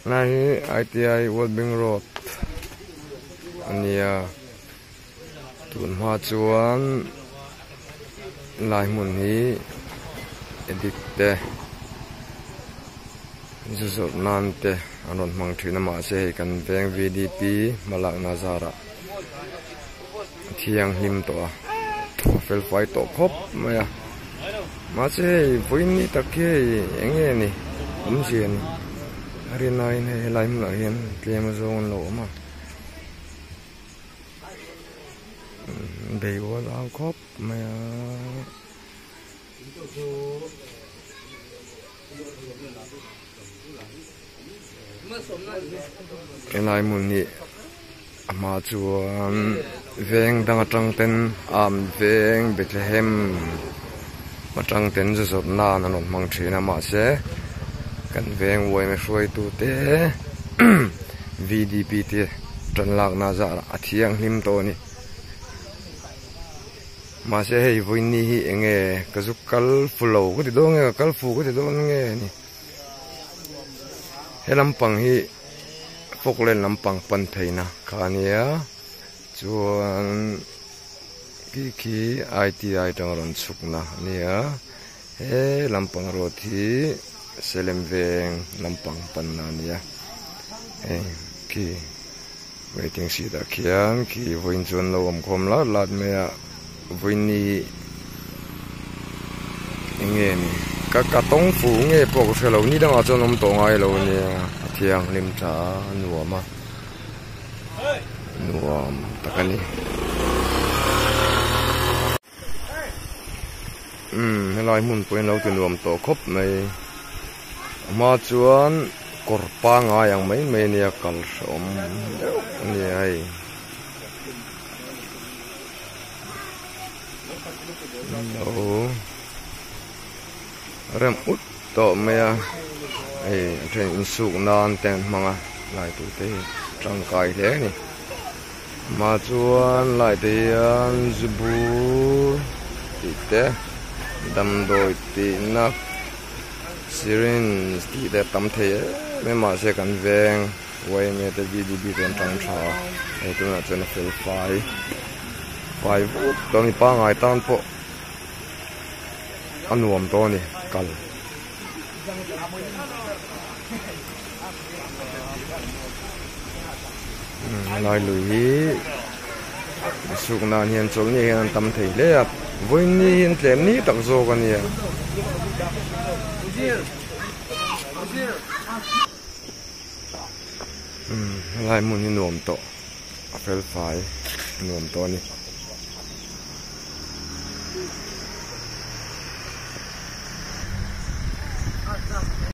Helai hi ITI World Bank Road a nia tun hma chuan helai hmun hi addict te zu zawrh nan te an rawn hmang thin a mahse hei kan veng VDP hmalakna zarah a thianghlim tawh a a fel fai tawh khawp mai a mahse hei vawiin ni tak hi hei eng nge ni awmzia ni a rin aiin hei helai hmunah hian tlem a zawng an lo awm a bei ual au khawp mai a. Helai hmun hi a hma chuan veng dang atang ten am veng Bethlehem atang ten zu zawrh nan an rawn hmang thin a mahse kan veng uaina hruaitu te VDP te tan lakna zah a thianghlim tawh a ni. Mahse hei vawiin hi eng nge ka zu kal fu lo ka ti dawn nge ka kal fu ka ti dawn nge ni he lampang hi Falkland lampang pan pheina kha a nia chuan khi khi ITI atanga rawn chhukna a nia he lampang road hi Salem veng lampang panna a nia hei khi. Waiting seat ah khian khi vawiin chu an lo awm khawm lat lat mai a vawiin ni hi eng nge ni ka ka tawng fu nge pawh ka hre lo ni dangah chuan awm tawh ngai lo ania a thianghlim tha a nuam a nuam tak a ni umm helai hmun pawh hi an lo ti nuam tawh khawp mai a hma chuan. Kawr pangai ang mai mai ania kal hrehawm deuh a ni a hei. Lo rem ut tawh mai a hei a then insuk nan te an hmang a lai tur te hi tangkai hle a ni. Amah chuan lai te hian zu bur tih te damdawi tihna. Syringe tih te a tam thei em em mahse kan veng yma te vdb te an tang tha a hei tunah chuan a fel fai fai vut tawh a ni pangngai tan pawh a nuam tawh a ni kal. Helai lui hi suk nan hian chawlhni hian an tam thei hle a vawiin hi an tlem ni tak zawk a nia. Helai hmun hi nuam tawh a fel fai nuam tawh a ni.